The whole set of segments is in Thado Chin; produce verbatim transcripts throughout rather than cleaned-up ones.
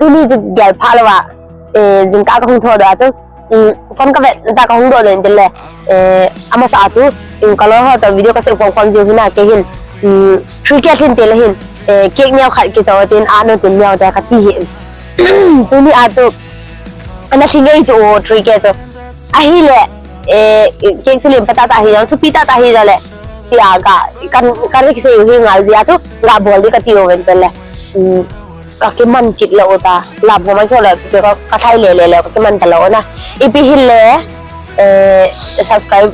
Tuni chu gel pha lou a, eh, jingkah kahung thou doh a chu, um, phone kavet na ta kahung doh doh in tile, eh, amasa a chu, um, kaloi ho toh video kasei khom khom jiu hin a kei hin, um, three K lhin tile hin, eh, cake neo khat kicho tin, a no tin neo te kati hi. Tuni a chu, ana lhi ngei chu o three K chu. Ahile, eh, cake chu lim pa tah tah hi jong, thupi tah tah hi jong le, tia ka, kan, kan kisei u hi ngal jia chu, ga bol di kati u ven tile. Um, Ka kiman kit lou ta. Lam ho ma kyo le, ka, ka thai le le le, ka kiman ta lou na. Ipi hile, eh, subscribe,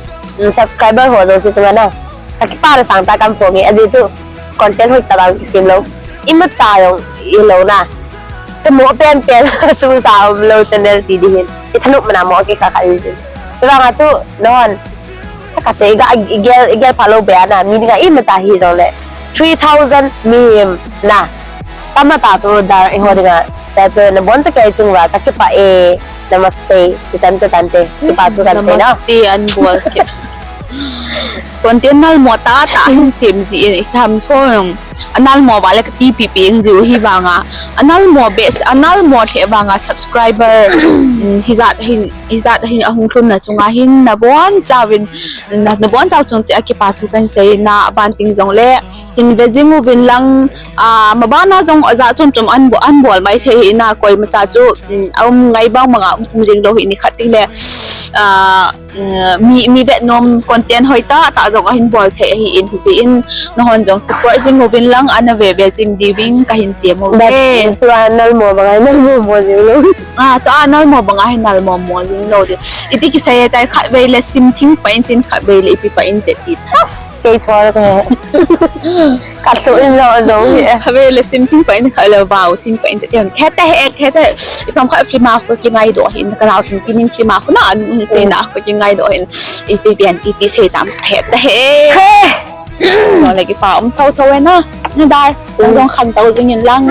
subscriber ho jong si chunga na. Ka kipah na sang ta kan phong e, ajeh chu content hoi ta bang kisem lou. Imacha jong, hilou na. Ka mo pen pen, su sa um lou channel ti di hin. I thanop mana mo ki kha kha di sin. Ipi bang a chu, non. Ka te ga, i gel, i gel pha lou be a na, mi dinga imacha hi jong le. Three thousand mi na. Tama ta chu dar i ho dinga. Ta chu nabon cha kei chung uva, ka kipah e, namaste, chi chan cha tante, kipa thu kan sei na. Namaste an bol ke. Content nal mo tah tah hin sem ji in i tham khom. Anal mo vale ka tipi peng jiu hi vanga. Anal mo bes, anal mo the vanga subscriber. Mm, hijat hin, hijat hin ahung lhun na chunga hin nabon chauvin, na, nabon chau chung chea kipa thu kan sei na, aban ting jong le, hin ve jing uvin lang, a, mabana jong aja chom chom an bo-, an bol mai thei hi na, koimacha chu, mm, um ngai bang banga um jing lou hi ni khat ting le, a, Eh, mi, mi vet nom content hoi tah tah jong ahin bol thei ahi in, hijeh in nahon jong support jing uvin lang ana ve ve jing diuvin kahin tem uve. Tua nal mo banga nal mo mo jing lou. Ah, tua nal mo banga hin nal mo mo jing lou di. Iti kisei tai khat vei le sim thing pa in tin khat vei le ipi pa in te ti. Kei chol ka he. Ka lhu in jo jo hi. Khat vei le sim thing pa in khat le vau thing pa in te ti. Khe ta he, khe ta he. Ipi ham khat film a khu kingai doh hin, ka lau thing pinin film a khu na, an un sei na khu kingai doh hin. Ipi pian iti sei tam khe ta he. He. Ko le kipa um tho tho e na. Na dar. Nang jong kham tau jing in lang.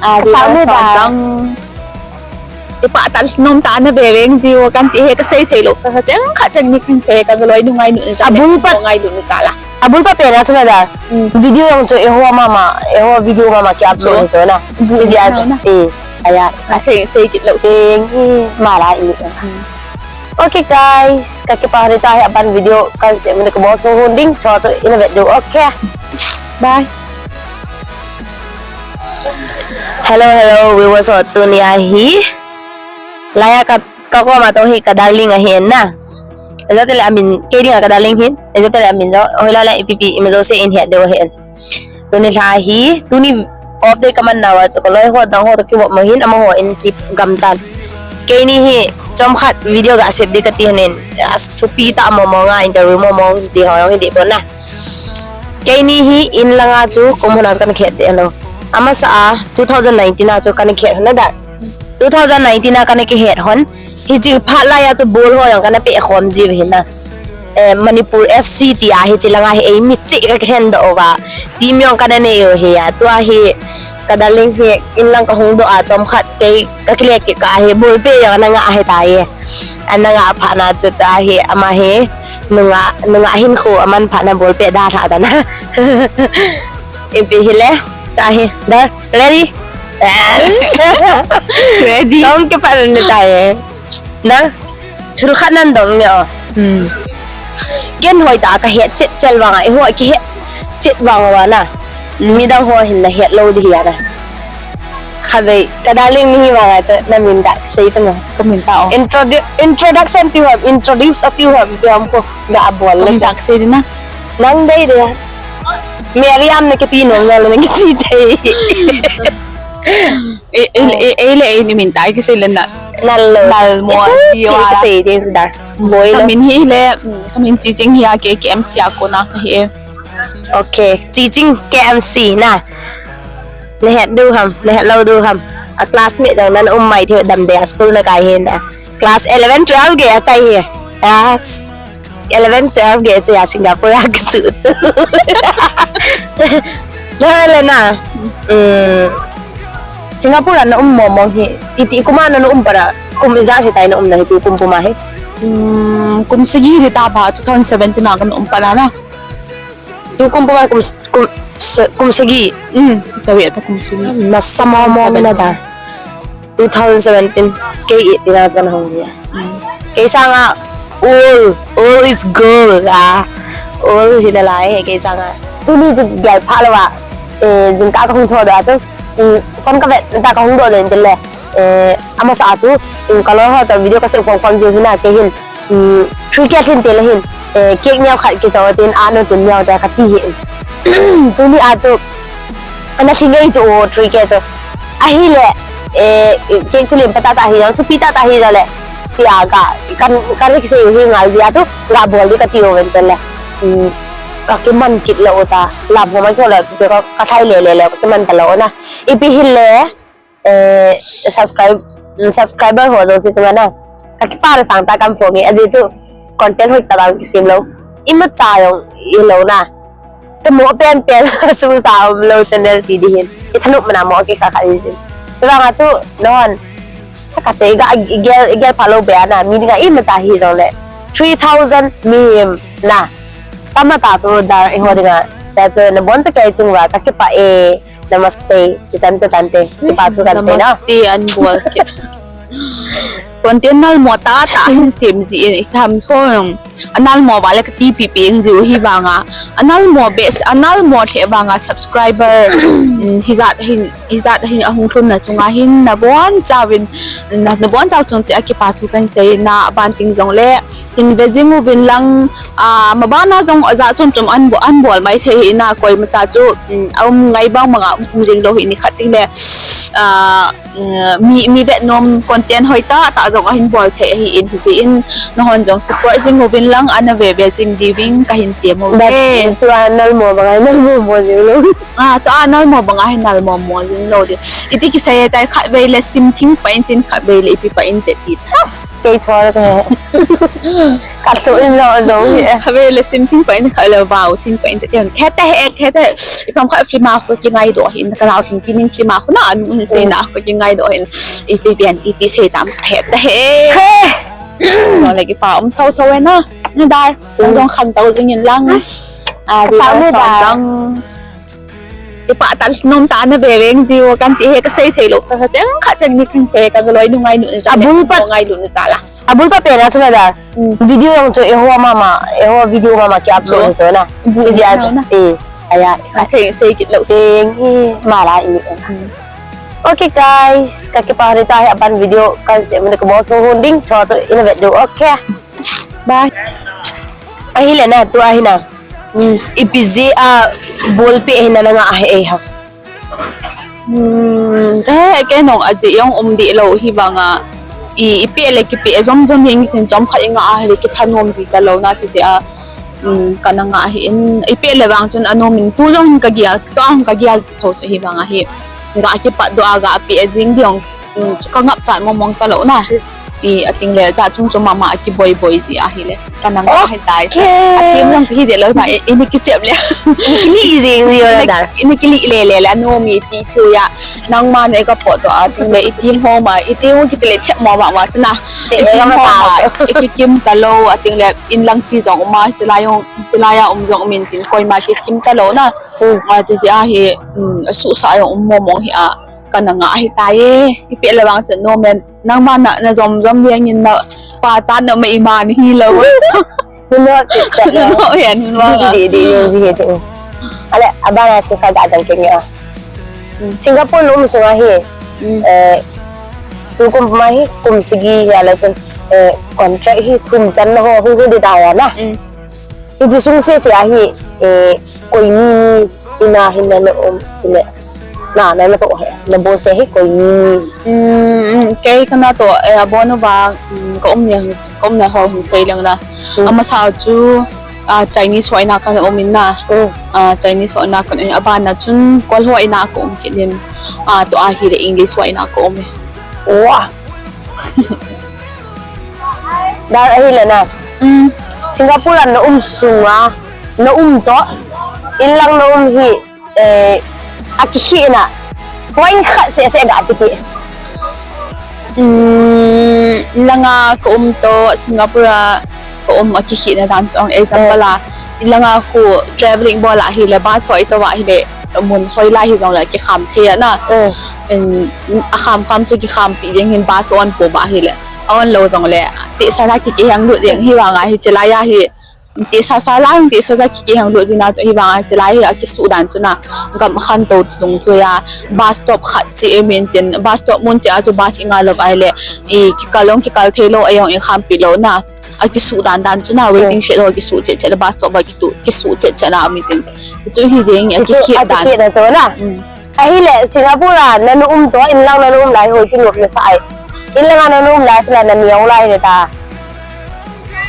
Ah, ka pa mo dar. Ipa tal nom ta na be veng jiu kan ti he ka sei thei lou sa sa cheng kha cheng ni kan sei ka loi nu ngai nu sa. Abul pat. Ngai nu sa la. Abul pat pe na chu na da. Mm. Video jong chu eiho mama, eiho video mama ki upload ni chu na. Abul chu na. Eh, aya. Ka thei sei kit lou. Teng i mala i. Mm. Okay guys, ka kipa hita hi aban video kan sei mun ka bol thung hun ding chu chu ina vet diu. Okay. Bye. Hello, hello, viewers ho, tunia hi. Laiya ka, ka koma tou hi ka darling ahi na. Ejat le amin, kei dinga ka darling hin. Ejat le amin jo, hoilai lai ipi pi, ima jouse in het diu ahi. Tuni lha hi, tuni off day ka man nauva chu ka loi ho dang ho toh kivop mo hin, amaho in chi gam tan. Keini hi, chomkhat video ga sep di kati hanin, as thupi tah mo mo nga interview mo mo ti ho hi di pon na. Keini hi in langa chu kum hon a chu kana kihet de lou. Amasa a two thousand nineteen a chu kana kihet hon na dar. Two thousand nineteen a kana kihet hon. Hiche phat laiya chu bol ho jong kana pe khom ji u hi na. Eh, Manipur F C tia hiche langa hi eimi cheh ka kihen doh uva. Team jong kana nei u hi a. Tua hi ka darling hi in lang kahung doh a chomkhat kei ka kile kit kah a hi ball pe jong ana nga ahi tai. Ana nga phat na chu tua hi, ama hi, nungah, nungah hinkho aman phat na ball pe da tha ta na. Ipi hile, tua hi, da, ready? Ready. Kong ke pa na tai. Na, thul khat nan dong ne o. Hmm. Ken hoi ta ka het chet chel vanga, i hoi ki het chet vanga na. Midang ho hin na het lou di hi a na. Khatvei, ka darling ni hi vanga chu, na min da sei ta mo. Ka min ta o. Introdu-, introduction ti ham, introduce a ti ham, ti ham ko, ga a bol le. Ka min ta ka sei di na. Nang dei de. Mary am na kiti nom na le na kiti dei. E, e, e, e le, e ni min ta ka sei le na. Nal lo. Nal mo. Ti wa. Sei dei da. Boi lo. Ka min hi le, mm, ka min Chiching hi a, K K M C a kona ka hi e. Okay, Chiching K M C na. Na het diu ham, na het lou diu ham. A classmate jong nan um mai thei dam de a school na kai hin a. Class eleven, twelve gei a chai hi. Yes. Eleven, twelve gei a chai a Singapore a kisu. Na le na. Mm. Singapore a na um mo mo hi. Iti kum a na um pat a. Kum ijat hitai na um na hi tu kum puma hi. Mm, kum sagi hi ta ba two thousand seventeen a ka na um pat a na. Tu kum puma kum, kum, se-, kum sagi. Mm, tawi ata kum sagi. Nasa mo mo mina da. Two thousand seventeen, kei eighteen a chun hung hi. Kei sanga all, all is gold. Ah, all hi nalai he kei sanga. Tuni chu gel pha lou a. Eh, jingkah kahung thou doh a chu. Mm, phone kavet ta kahung doh le tile. Eh, amasa a chu. Mm, kaloi ho toh video kasei khom khom jiu hina kei hin. Mm, three K lhin tile hin, eh, cake neo khat kichoi tin, ano tin neo te kati hi. Tuni a chu, ana lhi ngei chu o three K chu. Ahile, eh, cake chu lim pa tah tah hi jong, thupi tah tah hi jong le. Tia ka, kan, kan kisei u hi ngal jia chu, ga bol di kati u ven tile. Mm, kakiman kit lou ta, lam ho man kho le, ka, kathai le le le, kakiman ta lou na. Ipi hile, eh, subscribe, mm, subscriber ho jouse chunga na. Kakipah le sang tah kaphong e, ajeh chu content hoitah bang kisem lou. Imacha jong hilou na. Kamo pen pen susa umlou channel ti di hin. Ithanop mana mo kikha kha di hin. Tua vanga chu non. Thakate ga gel, gel pha lou be ana. Mi dinga imacha hi jong le. Three thousand mi na. Tama ta chu dar iho dinga. Ta chu nabon cha kei chunga kakipah e. Namaste. Chitan chitan te. Kipa thu kan sei na. Namaste an bol ke. Content nalmo tah tah hin sem ji in i tham khom. Analmo vale kati pi pi in jiu hi vanga. Analmo beh, analmo lheh vanga subscriber. Mm, hijat hin, hijat hin ahung lhun na chunga hin nabon chauvin, na, nabon chau chung chea kipa thu kan sei na aban ting jong le. Hin ve jing uvin lang, ah, mabana jong ajat chom chom an bo-, an bol mai thei hi na koima cha chu, um, aum ngai bang banga um jing lou hi ni khat ting le, ah, um, mi, mi vet nom content hoitah tah jong ahin bol thei ahi in hi jeh in nahon jong support jing uvin lang ana ve ve jing diuvin kahin tem uve. Tua nalmo banga nalmo mo jing lou. Ah, tua nalmo banga hin nalmo mo jing lou di. Iti kisei tai khat vei le sim thing pa in tin khat vei le ipi pa in te ti. As, kei chua ka he. Ka lhu in lo zo hi. Khat vei le sim thing pa in khat le vau thing pa in te ti. Khe te he, khe te. Ipam khat film a khu kingai doh hin. Ka nau thing kinin film a khu na anu hin sei na khu kingai doh hin. Ipi pian iti sei tam he te he. He. Lo le kipa um tho tho e na. Ni dar. Jong khang tau jing in lang. Ah, bi pa son jang. Ipa tal nom ta na ve veng jiu kan ti he ka sei thei lou sa sa cheng kha cheng ni kan sei ka loi nu ngai nu ni sa le. Abul pa ngai nu ni sa la. Abul pa pe na chu na da. Mm. Video jong chu eiho mama, eiho video mama ki upload ni chu na. Abul chi jia na. Eh, aya. Kan thei sei kit lou. Teng hi ma la i. Mm. Okay guys, ka kipa ni ta he aban video kan sei mun ka bol thu hun ding cho cho ina vet do. Okay. Bye. Ahile na, tu ahi na. Mm. Ipi jeh a bolpeh ahi na nanga ahi e ha. Mm, ka he ke nong ajeh jong um di lou hi vanga. I, ipeh le kipeh jom jom hi ngi tin chom khat i nga ahile kithanom di ta lou na ti ti a. Mm, ka nanga ahi in, ipeh le vang chun anom in tu jong ka gial, tu ang ka gial ti tho chu hi vanga hi. Ga kipat doh a ga peh jing di ong. Mm, chu ka ngap chat mong mong ta lou na. I, ating le, cha chung chung mama a kiboi boi ji ahile. Ka nang ahi tai. Okay. A thim jong ka hi de lou ma, i, i ni kichep le. I ni kili jing ji yo la da. I ni kili le le le, no mi ti chu ya. Nangma ne ka pot doh a, ating le, i tim ho ma, i tim ho kiti le thep mo ma ma chu na. I tim ho ma, i kikim ta lou, ating le, in lang chi jong ma, chi lai jong, chi lai a um jong min tin, koima kikim ta lou na. Mm. A, ti ji ahi, mm, a su sa jong um mong mong hi a. Ka nanga ahi tai e. Ipeh le vang chun no men. Nangma na, na jom jom liang in na pa chan na mai ma ni hi lou. Hun lo ti chat lo. Hun lo ya, hun lo. Di, di, di, di, di, di. Ale, abana ti kha ga dang ke ni a. Mm. Singapore lo um sunga hi. Mm. Eh, tu kum ma hi, kum sagi ya la chun, eh, contract hi, kum chan na ho, hu hu di ta ya na. Mm. Hiche sung sese ahi, eh, koi mi, mi ina hin na um, tile. Na, na, na to he, na boss te hi koi mi. Mm, mm, kei kana to, eh, abon uva, mm, ka um ni, ka um na ho hin sei lang na. Mm. Amasa chu, ah, Chinese ho ina kana um in na. Mm. Ah, Chinese ho ina kana um, abana chun Kol ho ina ka um kit in. Ah, to ahile English ho ina ka um e. Wah. Dar ahile na. Mm. Singapore a na um sunga, na um to. In lang na um hi, eh, akihi na. Point khat sese ga piti. Mm, in langa ka um to, Singapore a ka um akihi na dan chu ang example a. Eh. In langa khu traveling bol ahile, bus ho i to ahile. mun hoilai hijongle kikham thei ana. Eh. In, akham kham chu kikhampi ding hin bus on puma hile. On lou jongle, tehsa sa kikiheng lut ding hi vanga hi chilai a hi. Tehsa sa lang, tehsa sa kikiheng lut jing na chu hi vanga chilai hi akisuh dan chu na. Gam khantou lungchoi a, bus stop khat chi e min tin, bus stop mun chi a chu bus i ngai lou vai le, i kikal long kikal thei lou, a jong i khampi lou na. Akisuh dan dan chu na, waiting shed ho kisuh chet chet le bus stop a kitu, kisuh chet chet na mi tin. Chu hi jeng, akikhet dan. Akikhet na chu na. Mm. Ahile, Singapore a nanu um toh, inlang nanu um lai ho chu nop nasa ai. Inlang a nanu um lai sila nani um lai le ta.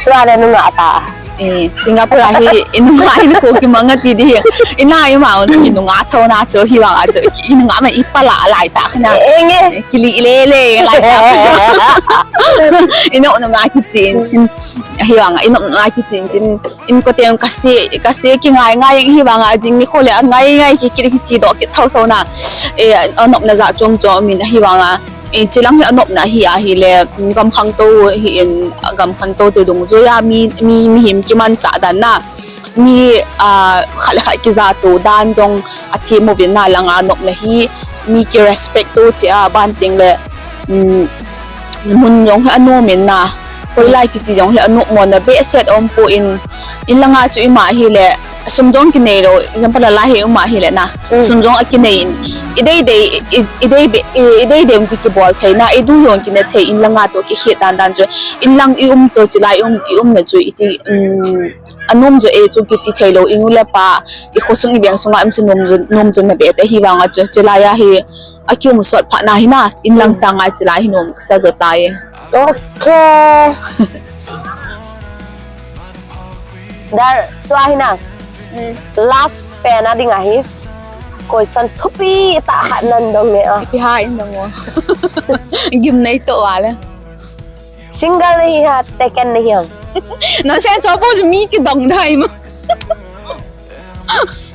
Tua nanu nga ta. Eh, Singapore a hi, inunga in ko kimanga ti di. Ina ima un inunga thona chu hi vanga chu, inunga ma ipala lai ta khana. Eh, nge. Kili le le lai ta. Ino nunga kichin. Hi vanga, ino nunga kichin tin. In kote kasi, kasi kingai ngai hi vanga jing ni khole ngai ngai ki ki kichi do ki thau thau na. Eh, anop na ja chom chom min hi vanga. Eh, chilang hi anop na hi ahile, mm, gam khangtou hi in, gam khangtou te dungjuia mi, mi, mihem kimanchah dan na. Mi, ah, khat le khat kijato dan jong athi mo vin na langa nop na hi, mi ki respect to chi a ban ting le, mm, mun jong hi anom in na. Hoilai kichi jong hi anom mo na behseh um poi, in langa chu ima hile, sum jong kinei lou, example la hi uma hile na. Mm. Sum jong akinei in. I dei dei, i, i dei be, i, i dei dei um ki kibol thei na, i du jong kine thei in langa to kikhet dan dan chu. In lang i um to chilai um, i um na chu iti, mm, anom jo e chu kiti thei lou, i nu le pa, i khosung i veng sunga um chu nom jo, nom jo na be te hi vanga chu, chilai a hi, akium sot pha na hi na, in lang sanga chilai hi nom kasa jo tai. Okay. Dar, tua hi na. Mm. Last pen a ding ahi. Question thupi tah khat nan dong nge a. Ipi ham in dong o. Gimnei to vale. Single nahi ham, taken nahi ham. Nang se cho po mi kidong dai ma.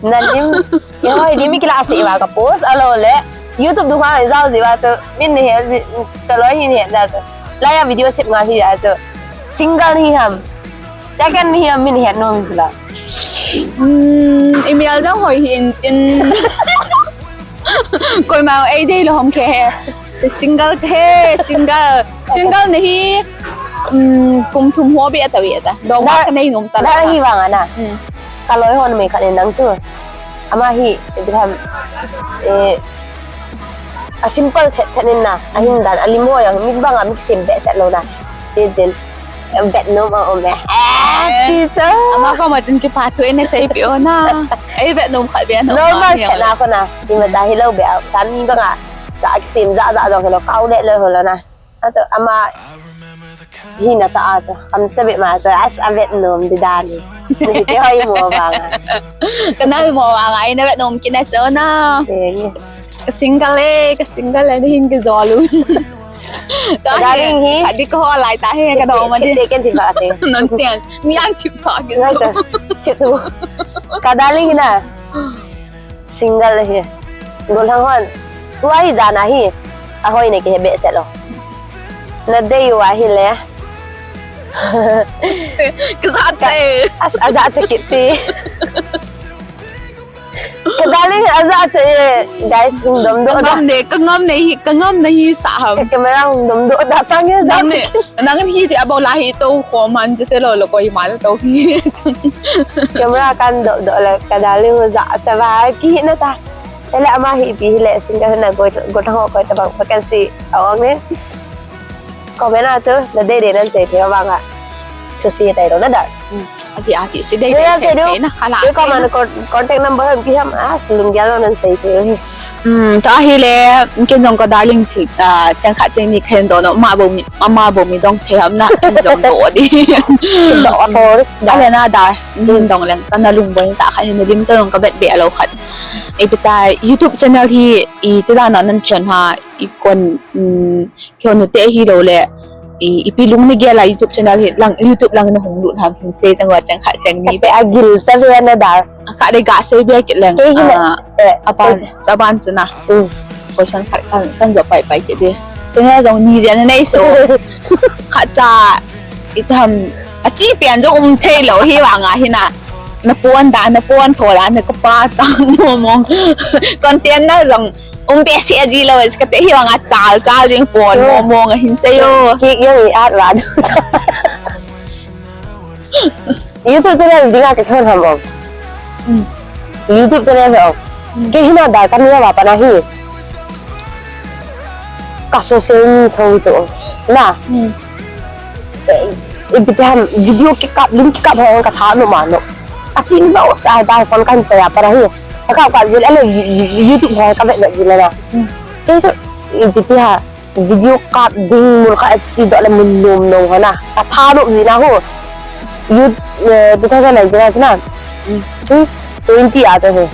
Nalim, eh, hoi, di mi kila si iwa ka post, alo le, YouTube dunga jao jiwa chu, min ne he, ka loi hin he ja chu. Laiya video sep nga hi ja chu. Single nahi ham. Taken nahi ham min he nom jila. Hmm, email jao hoi hin tin. Koima ei dei lou ham ke he. Si-, single ke he, single. Single nahi, um, kum thum ho be ata be ata. Doma ka nei nom ta la. Dar hi vang ana. Hmm. Ka loi hon me khat in nang chu. Ama hi, ipi ham, eh, a simple thet thet in na. Ahin dan, a lim ho jong, mi banga mi kisem behseh lou na. Tin tin. Vet nom a um e. Eh, ti chu. Ama koma chun kipa thu in asei peh o na. Ei vet nom khat be a nom. Normal thet na ko na. Ima cha hilou be a. Tan mi banga. Cha kisem ja ja jong hilou. Kau le le ho lou na. Achu ama hina ta achu. Kam cha be ma chu. As a vet nom di dan. Ni te hoi mo banga. Ka nal mo banga. Ei na vet nom kina chu na. Eh, ni. Ka single e, ka single e, ni hin kijol u. Ka darling hi. Ka di ko lai ta he, ka dong ma di. Tip, tip, tip, tip, tip. Nonsense. Mi ang tip sa ki. Nonsense. Tip tu. Ka darling hi na. Single hi. Gollhang hon. Tua hi jana hi. Ahoi ne ke he behseh lou. Na dei u ahi le. Ka ja che. As, a ja che kiti. Ka darling, aja te, guys, hung dom doh da. Ka ngam ne, ka ngam ne hi, ka ngam na hi sa ham. Ka camera hung dom doh da, tang ya ja. Nang ne, nang hi ti abou la hi to khom han je te lou lou koi ma to hi. Camera kan doh doh la, ka darling ja cha ba ki na ta. Ele ama hi pi hi le single na go go ta ho ko ta bang vacancy a ong ne. Comment a chu, na dei dei nan sei thei vang a. Chu sei tai lou na dar. Hmm. Ati, ati, sei dei dei nan sei thei na, khala. Comment con-, contact number ham ki ham, a, lunggel lou nan sei thei hi. Hmm, tua hi le, ken jong ka darling thil, ah, cheng khat cheng ni khen doh no, ama bou mi, ama bou mi dong thei ham na, ken jong doh di. Doh a course. Ale na dar, hin dong leng, ka na lung boi ta khat, hin lim to jong ka vet be a lou khat. Ipi ta, YouTube channel hi, iti dan a nan khen ha, i kon, hmm, Kei nute hilou le, i, ipi lung na gel a YouTube channel hi lang, YouTube lang na hung lut ham hin sei tang a cheng khat cheng ni be. A gil ta ve na dar. A khat le ga sei be kit leng. Kei hi na, ah, eh, aban, sei. Aban chu na. Hmm. Question khat kan, kan jawp pai pai kit di. Channel jong ni jen nei so. Khat cha, i tham, a chi pian jong um thei lou hi vang a hi na. Na pon da, na pon tho da, na kapa chang mo mo. Content na jong um behseh ji lou, kati hi vang a chal chal ding pon mo mo a hin sei o. Ki yang i at la. YouTube channel dinga ka thon ham ong. Hmm. YouTube channel ong. Hmm. Kei hi na da ka ni ba pa na hi. Ka social media thon chu. Na. Hmm. Eh, ipi ti ham video kikap, lim kikap ho ka tha no ma no. Ka ching jo sa da phone kan cha ya pa na hi. Ka ka ka ji le le YouTube ho ka ve ve ji le na. Hmm. Kei chu ipi ti ha. Video kap ding mun kha chi doh le mun nom nom ho na. Ka tha nom ji na ho. Youth, eh, two thousand nineteen a chu na. Hmm, twenty a chu ho.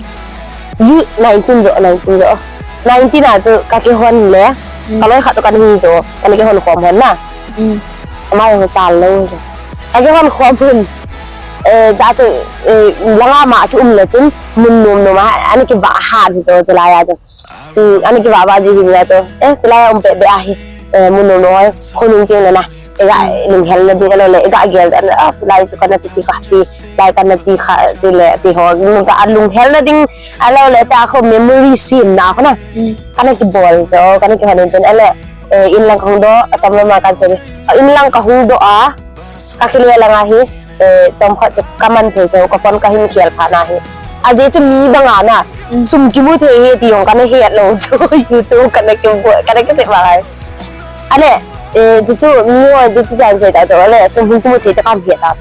Youth nineteen jo, nineteen jo. Nineteen a chu ka kihon le. Hmm. Ka loi khat to kan hi jo. Kan kihon khom hon na. Hmm. Ama ho chal lou. Ka kihon khom hun. Eh, ja chu, eh, langa ma ki um le chun mun nom nom a, ani ki ba ha jo chu la ya chu. Hmm, ani kiva va ji hi jeh a chu. Eh, chulai a um peh peh ahi. Eh, mun nom nom hoi, khonung teng le na. Ega lunghel na ding alou le, ega gel na, ah, chulai chu kana chi ti ka ti. Lai kana chi kha ti le, ti ho. Nung ka lunghel na ding alou le, ta kho memory sim na kho na. Hmm. Kana kibol jo, kana kihon in tin ale. Eh, in lang ka hung doh, acham lama kan sei. Ah, in lang ka hung doh a. Ka kile langa hi, eh, chomkhat chu ka man thei thei, ka phone ka hin khel phat na hi. Ajeh chu mi banga na, mm, sum kimu thei hi ti jong kana het lou chu, YouTube kana kimu, kana kiche bang ahi. Ale, eh, chu chu mi ho ti ti jan sei ta chu, ale, sum hung kimu thei ta kam het ta.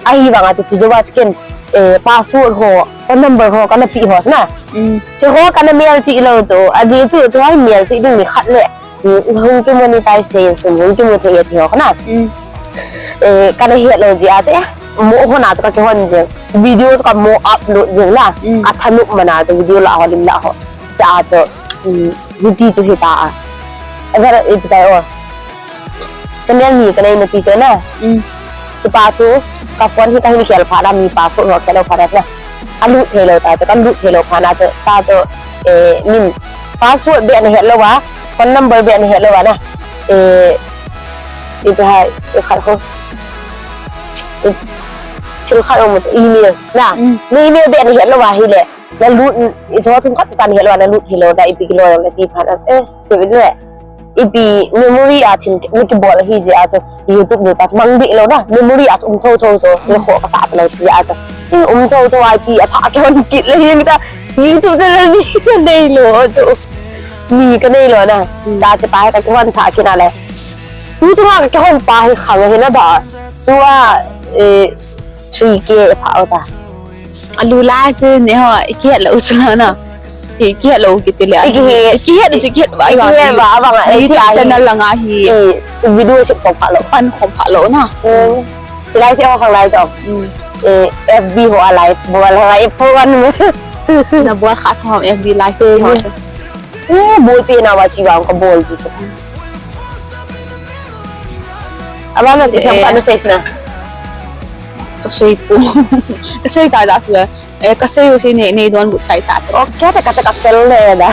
Ahivanga chu chu jo ba chu ken, eh, password ho, phone number ho kana pe ho chu na. Mm. Chu ho kana mel chih lou chu, ajeh chu chu ho mel chih ding ni khat le. Hung kimonetize thei in sum hung kimu thei e ti ho kha na. Mm. Eh, kana het lou jeh a chu, eh, mo ho na chu ka kihon jeng. Video chu ka mo upload jeng na. Mm. Ka thanop mana chu video la ho lim la ho. Cha chu, mm, hiti chu hita a. Agar ipi tai o. Channel ni ka nei na ti chu na. Mm. Kipa chu, ka phone hi ka hin khel phat na, mi password ho khel lou phat na chu. Ka lut thei lou ta chu, ka lut thei lou phat na chu, ta chu, eh, min password beh na het lou a, phone number beh na het lou a na. Eh, ipi ham, eh, khat ho. Eh, thil khat ho mu chu email na. Mm. Na email beh na het lou a hile. Na lut, i chu thum khat chan hi lou, na lut hi lou, na ipi kilo na ti phat a, eh, chu le. Ipi memory a thil, mi kibol hi jeh a chu, YouTube ni pa chu mang deh lou na, memory a chu um tho tho chu, ni kho ka sa lou jeh a chu. Hi um tho tho a ipi a tha kihon kit le hi ta, YouTube channel ni ka nei lou chu. Ni ka nei lou na, cha che pa hi ka kihon tha kit na le. Tu chu nga ka kihon pa hi khang hi na ba. Tu a, eh, three K pha ta. Alu lai chu ne ho, i kihet lou chu na. I kihet lou kiti le. I kihet. I kihet chu kihet ba. I kihet ba, ba nga, i YouTube kihet channel langa hi. I video chu pha lou. Pan khom pha lou na. Hmm. Chulai chu ho khang lai chu. Hmm. Eh, F B ho a live, bol ho a, eh, pho an. Na bol kha thom F B live ho chu. Eh, bol pi na wa chi wa ka bol ji chu. Abang na ti tham ka message na. Ka sei pu. Ka sei ta da sila. Eh, ka sei u si ne, ne don but sai ta. Okay, ta ka ta ka sel le da.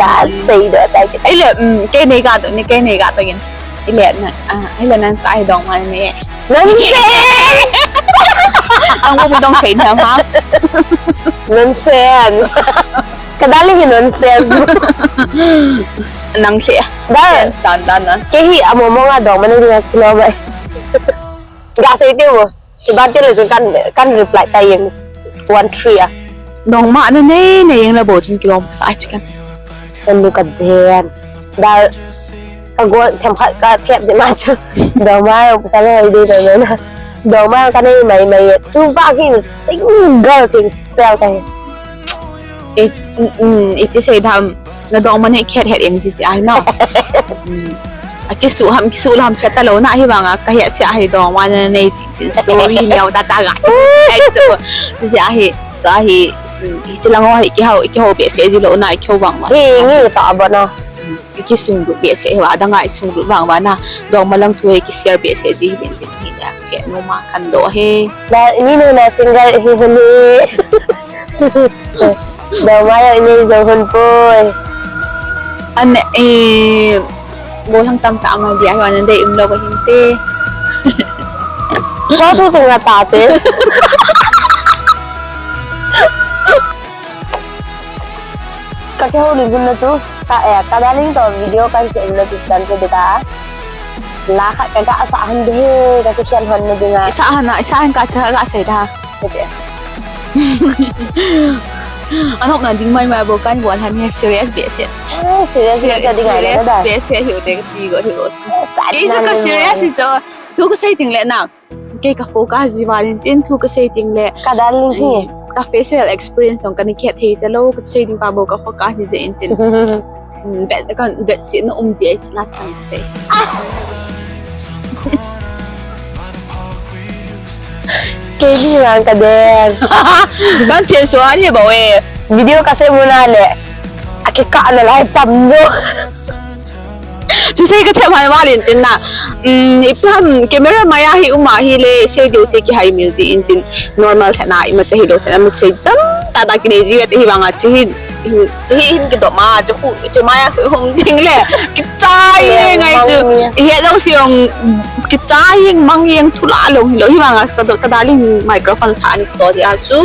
Ka sei da sai. Ai le, mm, ke ne ga to, ne ke ne ga to yin. Ile na, ah, ile nan ta ai dong ma ne. Nonsense! Ang bu mi dong thei na ma. Nonsense. Ka dali hi nonsense. Nang se. Da. Sense dan dan na. Ke hi amo mo nga dong ma ne ding a kilo ba. Ga sei te wo. Si ba te le kan, kan reply ta yin. One three a. Dong ma na nei, nei yin la bo chun kilo sa ai chicken. Kan du ka den. Da ka go them khat ka thep je ma chu. Dong ma sa le de de na. Dong ma ka nei mai mai. Tu ba ki single thing sel ka. Eh, mm, mm, iti sei dam, na dong ma nei khet het eng ji ji ai no. Mm. A kisu ham, kisu lou ham khet ta lou na hi banga, ka het sia hi dong ma na nei ji tin story neo cha cha ga. Ai chu, ji ai, ta hi, mm, i chi lang ho hi ki hau, ki hau behseh ji lou na, ki hau bang ma. Hi, ngi ta ba na. I kisunglut behseh hi va, adang a i sunglut vang va na, dong ma lang thu hi ki share behseh ji hi ben tin hi da, ke no ma kan do he. Na, ni no na single hi hun hi. Dong ma ya ni jo hun poi. An, eh, bo lang tam ta ma dia hi wa nan dei um lo ko hin te. Cho thu sung na ta te. Ka kihoulim hun na chu, ka, eh, ka darling to video ka sem na chu chan te de ta. La khat ka ga sa han de, ka kikhel hon na dinga. Isa han, isa han ka cha ga sei da. Te te. Anop na ding mai mai bo kan bol han he serious be se. Eh, serious be se ding ai serious da. Be se hi u te ka ti go hi go. Sa ti chu na ka le serious mo. Hi chu. Thu ka sei ting le na. Kei ka focus ji valin tin thu ka sei ting le. Ka darling hi. Eh, ka facial experience ong ka ni khet thei te lo ka sei ding pa bo ka focus ji je in tin. Hmm, bet, kan bet si na um ji ai chi na kan sei. As! Kei ni lang ka der. Kan che so ani ba we. Video ka sei mu na le. A ke ka na lai tam jo. Chu sei ka them hai valin tin na. Um, ipi ham camera maya hi uma hi le sei diu che kihai mil ji in tin normal thena ima che hi lo thena ma sei tam ta ta ki nei ji ve te hi vanga chi hi. Chu hi hin ki do ma chu khu chu maya khu hum ding le. Kichai ye ngai chu. Mang ye. Hi lo si ong kichai yeng mang yeng thu la lo hi lo hi vanga ka do ka darling microphone tha ni to dia chu.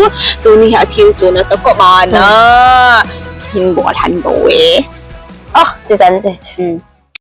Tu ni ha thim chu na ta ko ma na. Hmm. Hin bol han bo we. Oh, chi san chi chi. Hmm.